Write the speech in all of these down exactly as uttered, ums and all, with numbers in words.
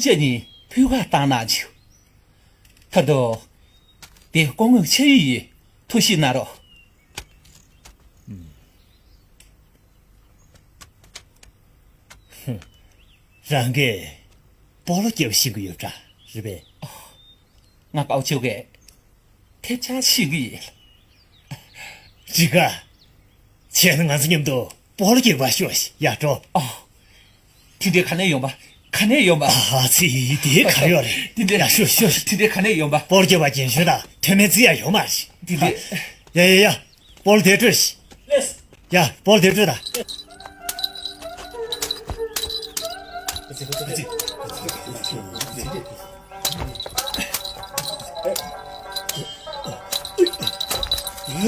བཅས་ནི་ཕུལ་ཁ་བཏང་གནང་ཆུ། ཁ་དོ། དེ་སྐུ་ངོ་ཆེ་ཡི་ཐུགས་ཞིབ་གནང་རོགས། རང་གིས་སྤོ་ལོ་རྒྱབ་ཤེས་ཀྱི་ཡོད་འདྲ་རེད་པས། ང་ཀའོ་ཆོ་གས་ཐེབས་ཆག་ཤེས་ཀྱི་ཡིན། འགྲིག་ག་བྱས་ན་ང་ཚོ་མཉམ་དུ་སྤོ་ལོ་རྒྱབ་པ་ཤོག་ཤིག་ཡར་འགྲོ། ཨ། དེ་འདྲའི་ག་ནས་ཡོང་པ། ག་ནས་ཡོང་པ། ཨ་ཙི། དེ་ག་རེ་ཡོད་རེད། དེ་འདྲའི། ཡ་ཤོག་ཤོག་ཤོག་དེ་འདྲའི་ག་ནས་ཡོང་པ། སྤོ་ལོ་རྒྱབ་པ་རྒན་གཞོན་དང་མཐུན་མིན་ཅི་ཡང་ཡོད་མ་རེད། དེ་འདྲའི། ཡ་ཡ་ཡ། སྤོ་ལོ་དེ་སྤྲོད་ཤིག་ཡ། སྤོ་ལོ་དེ་སྤྲོད་དང་། ཡག་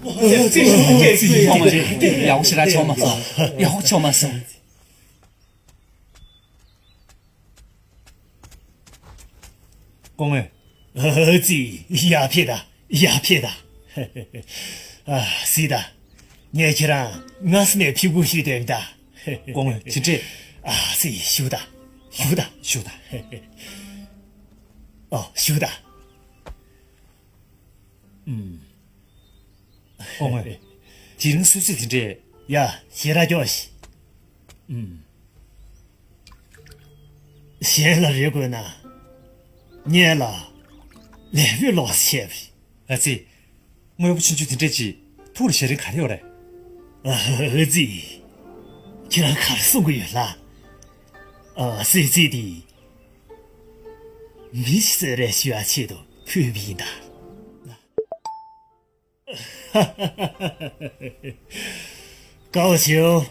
པོ་ཞེ་དྲག་བྱུང་མ་སོང་། ཡག་པོ་བྱུང་མ་སོང་། སྐུ་ངོ། ཨ་ཙི། ཡར་ཕེབས་དང་། ཡར་ཕེབས་དང་། ཨ། གཟིགས་དང་། ངས་ཁྱེད་རང་སྔ་ས་ནས་ཕེབས་སྒུག་ཞུས་བསྡད་ཡིན་ད། སྐུ་ངོ། ཇི་འདྲས། ཨ་ཙི། བཞུགས་དང་། བཞུགས་དང་། བཞུགས་དང་། ཨོ། བཞུགས་དང་། ཨུམ། སྐུ་ངོ། དེ་རིང་གསོལ་ཚིགས་དེ་འདྲས། ཡ། ཞེ་དྲག་སྐྱོ་ཞིག་ཨུམ། གཞན་ལ་རེ་དགོས་ན། ངས་ལ་ལས་བུད་ལོག་བྱས་པ་རེད། ཨ་ཙི། དངོས་པོ་ཆུང་ཆུང་དེ་འདྲས་ཅིག་ཐུགས་ལ་བཞག་རིན་ག་རེ་ཡོད་རེད། ཨ་ཙི། ཁྱེད་རང་ག་རེ་གསུང་གི་ཡོད་ལ། ཨ། གསོལ་ཚིགས་དེ་མི་ཞིག་གསོལ་རས་ཞུ་བའི་ཆེད་དུ་ཕུལ་བ་ཡིན་ད། ཀའོ་ཆོ།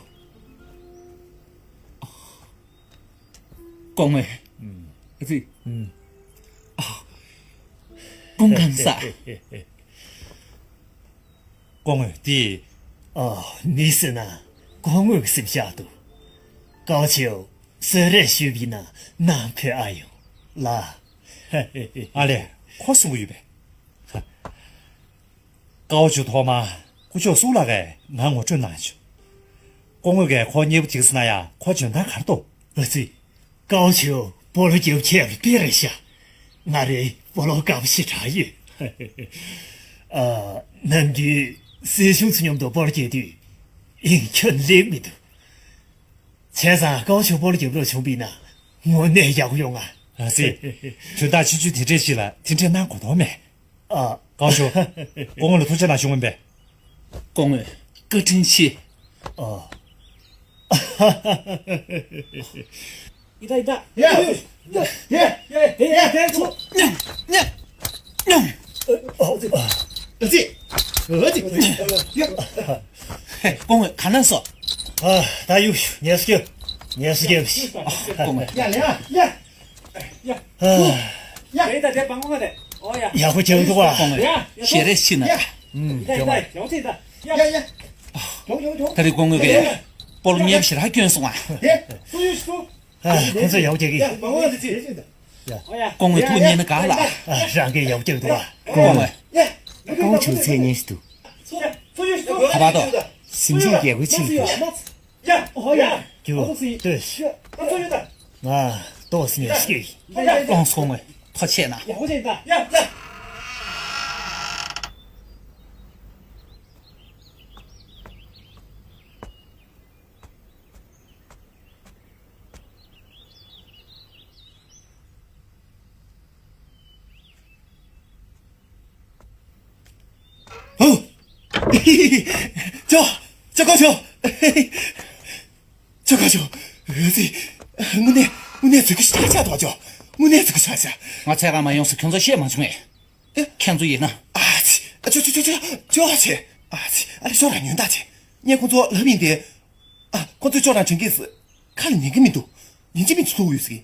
སྐུ་ངོ། ཨ་ཙི། ཨ། སྐུ་ཁམས་བཟང་། སྐུ་ངོ་དེ། ཨ། མི་ཟེར་ན་སྐུ་ངོ་གི་སེམས་ཤར་འདུག་ཀའོ་ཆོ་གསོལ་རས་ཞུས་པ་ཡིན་ན་ནམ་ཕེབས་ཨ་ཡོང་ལ། ཨ་ལས། ཁོ་གསུང་གི་ཡོད་པས། ཀའོ་ཆོ་ཐོག་མ་སྐུ་ཞབས་སུ་ལགས་ཀྱིས་ང་ངོ་སྤྲོད་གནང་བྱུང་། སྐུ་ངོ་གིས་ཁོ་མཉེས་པོ་བྱེད་ཟེར་ན་ཡང་ཁོ་འཇོན་ཐང་ག་རེ་འདུག་ཨ་ཙི། ཀའོ་ཆོ་སྤོ་ལོ་རྒྱབ་མཁས་པ་དཔེ་རེད་ཤག་ང་རང་སྤོ་ལོ་དགའ་པོ་ཞེ་དྲག་ཡོད། ཨ། ནམ་རྒྱུན་སྲིད་གཞུང་ཚོ་མཉམ་དུ་སྤོ་ལོ་རྒྱག་དུས་ཡིན་ཁྱོན་ལེགས་མི་འདུག་བྱས་ཙང་ཀའོ་ཆོ་སྤོ་ལོ་རྒྱབ་རོགས་བྱུང་བ་ཡིན་ན་དངོས་གནས་ཡག་པོ་ཡོང་ང་། ཨ་ཙི། དོན་དག་ཆུང་ཆུང་དེ་འདྲས་ཞིག་ལ་དེ་འདྲས་གནང་དགོས་དོན་མེད། ཨ། ཀའོ་ཆོ། སྐུ་ངོ་ལ་ཐུགས་རྗེ་གནང་ཞུ་འོས་པས། སྐུ་ངོ་བཀའ་དྲིན་ཆེ། ཨ། ཡ། ཡ། ཡ། ཡ། ཡ། ཡ། ཨ་ཙི། ཨ་ཙི། ཡ། སྐུ་ངོ་ག་ན་སོང་། ཨ། ད་ཡུག་ཉལ་སྐྱོ། ཉལ་སྐྱོ། ཨ། སྐུ་ངོ། ཡ། ཡ། ཡ། ཡ། ཨ། ཡ། ཡ། ཡག་པོ་བྱུང་འདུག་བ། སྐུ་ངོ་ཞལ་རས་ཕྱིས་ན། ཡ། ཨུམ། ཡ། ཡ། ཡ། ད་རེས་སྐུ་ངོ་གིས་སྤོ་ལོ་མཉེས་པོ་ཞེ་དྲག་བསྐྱོན་སོང་ཨ། ཨ། ཁོ་ཚོ་ཡག་པོ་བྱེད་ཀྱི། ཡ། སྐུ་ངོ་ཐུགས་མཉེས་ན་དགའ་ལ། ཨ། རང་གིས་ཡག་པོ་བྱེད་ཀྱི་འདུག་བ། སྐུ་ངོ། ཀའོ་ཆོ་མཚན་སྙན་ཞིག་འདུག་ག་པར་འདུག་གཟིམ་ཆུང་རྒྱལ་སྒོའི་ཕྱི་ལ་འདུག་ཀྱོ། ལྟོས་ཤིག་ང་ལྟོས་ཉེས་ཤིག་ཀློང་སོང་བས་ཐོ་ཆད་ན། ཨོ། ཅོ། ཅོ་ཀོ་ཅོ། ཅོ་ཀོ་ཅོ། ཨ་ཙི། དངོས་གནས་དངོས་གནས་ཟིག་གི་ཆག་ཆག་འདུག་ཅོ། དངོས་གནས་ཟིག་གི་ཆག་ཆག་ང་ཚེ་རང་མ་ཡོང་ས་ཁྱོད་ཚོ་བཤད་མ་བྱུང་ངས། ཨེ། ཁྱེད་ཚོ་ཡིན་ན། ཨ་ཙི། ཅོ་ཅོ་ཅོ་ཅོ་ཅོ་ཅེ། ཨ་ཙི། ཨ་ལེ་ཅོ་རང་ཉོན་ད་ཅེ། ངས་ཁོ་ཚོ་ལབ་ཡིན་ཏེ། ཨ། ཁོ་ཚོས་ཅོ་རང་དྲན་གྱིས། ཁ་ལ་ཉན་གྱི་མི་འདུག་ཉན་གྱི་མི་འདུག་ཚུགས་ཡོད་ཟིག་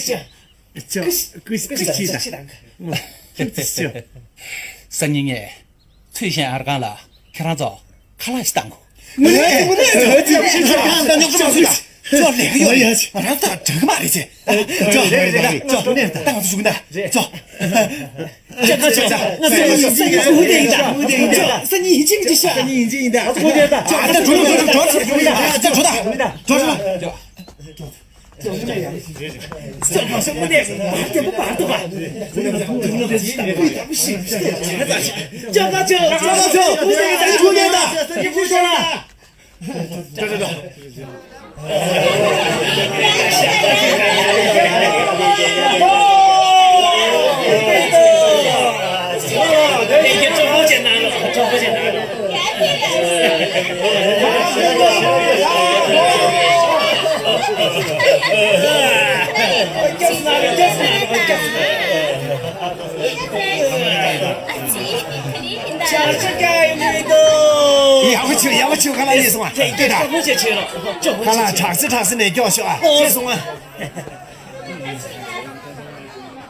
ཅི། ཅི། ཀུ་ཤི། ཀུ་ཤི། ཀུ་ཤི་དང་། ཀུ་ཤི་དང་། སང་ཉིན་ངས་ཚུལ་ཤན་ཨར་ཁང་ལ་ཁྱེད་རང་ཚོ་ཁ་ལག་ཞིག་བཏང་གོ། དངོས་གནས། དངོས་གནས། ཅོ་ལེགས་ཡོད། ང་རང་ད་འགྲིག་གི་མ་རེད་ཅེ། ཅོ་ལེགས་རེད། ཅོ་ཏང་ཏུ་ཞུགས་ན་ཅོ། ཅོ་ཅོ་ཅོ། ང་སང་ཉིན་ཡིན་གཅིག་མི་ཤ། ང་སང་ཉིན་ཡིན་གཅིག་མི་ཤ། སང་ཉིན་ཡིན་གཅིག་ཡིན་ད། ཅོ་ད་འགྲོ་ད་འགྲོ་ད་འགྲོ་ད། ཅོ་ཅོ་ད་འགྲོ་ད། ཅོ་ག་ཅོ། ཅོ་ག་ཅོ། ཅོ་ག་ཅོ། ཡག་པོ་བྱོས། ཡག་པོ་བྱོས། ཁ་ལག་ཡིན་སོང་ཨ། ཁ་ལག་དྲག་སི་དྲག་སི་ནས་སྐྱོག་ཤོག་ཨ། ཤེས་སོང་ཨ།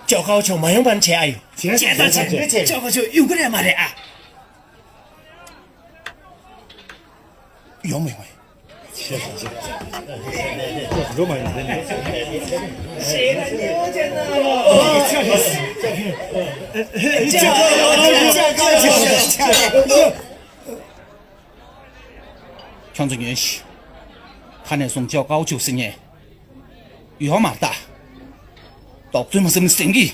ཅོ་ཀའོ་ཆོ་མ་ཡོང་པ་བྱས་ཨ་ཡོ། བྱས་ད་བྱས། ཅོ་ཀའོ་ཆོ་ཡོང་གི་རེད་མ་རེད་ཨ། ཡོང་མི་ཡོང་། འགྲོ་མ་ཡོང་། ཁྱོད་ཚོ་ཉོན་ཞིག་ཁ་ནས་སོང་ཅོ་ཀའོ་ཆོ་ཟེར་ཉན། ཡོད་མ་རེད་ད། དོགས་ཚོད་མ་ཟིན་ཟིན་གི།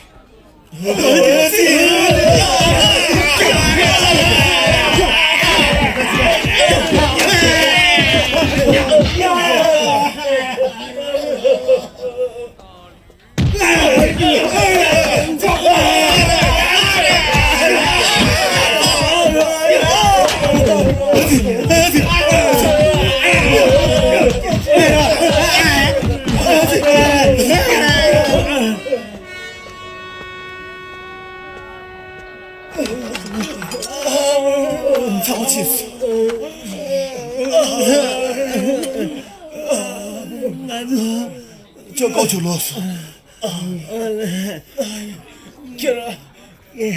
ཚ་བོ་ཆེ། ང་ཚོ་ཅོ་ཀའོ་ཆོ་ལོག་སོང་། ཁྱོད་རང་།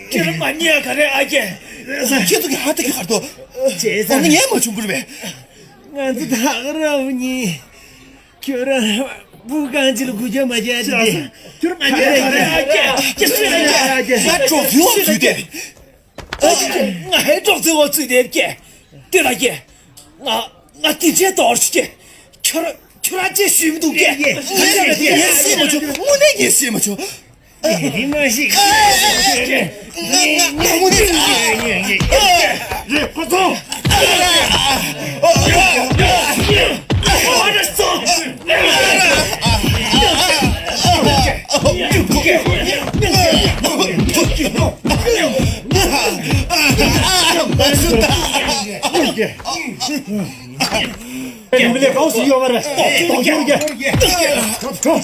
ཁྱོད་རང་མ་ཉེས་ག་རེ་ཨ་ཀྱེ། ཁྱེད་ཚོ་གི་ཧ་ཏི་གི་ཧར་དོ། ཨོ་ན་ངས་མ་བྱུང་གི་རེད་པས། ང་ཚོ་ད་ག་རང་ཉིད། ཁྱོད་རང་བུ་གང་ཅི་ལ་གུ་ཅག་མ་བྱས་ཏེ། ཁྱོད་རང་མ་ཉེས་ག་རེ་ཨ་ཀྱེ། ཁྱེད་སུས་ཨ་ཀྱེ། ང་གྲོགས་ཚུལ་བ་ཚུལ་དེ། ང་ཧེ་གྲོགས་ཚུལ་བ་ཚུལ་དེ་ཀྱེ། ལྟོས་དང་ཀྱེ། ང་ང་དེ་འདྲའི་དོར་ཞིག་ཀྱེ། ཁྱོད་ཁྱོད་རང་ཅི་ཞུས་མི་འདུག་ཀྱེ། ངས་ཤེས་མ་བྱུང་། དངོས་གནས་ངས་ཤེས་མ་བྱུང་། དེ་མ་ཤེས། ང་ང་དངོས་གནས། རེད་ཁོ་ཚོ། ཨེ་མི་ལས་གང་སུ་ཡོད་མ་རེད། ཏོག་ཏོག་ཡོད་རྒྱ། ཁྲོ་ཁྲོ།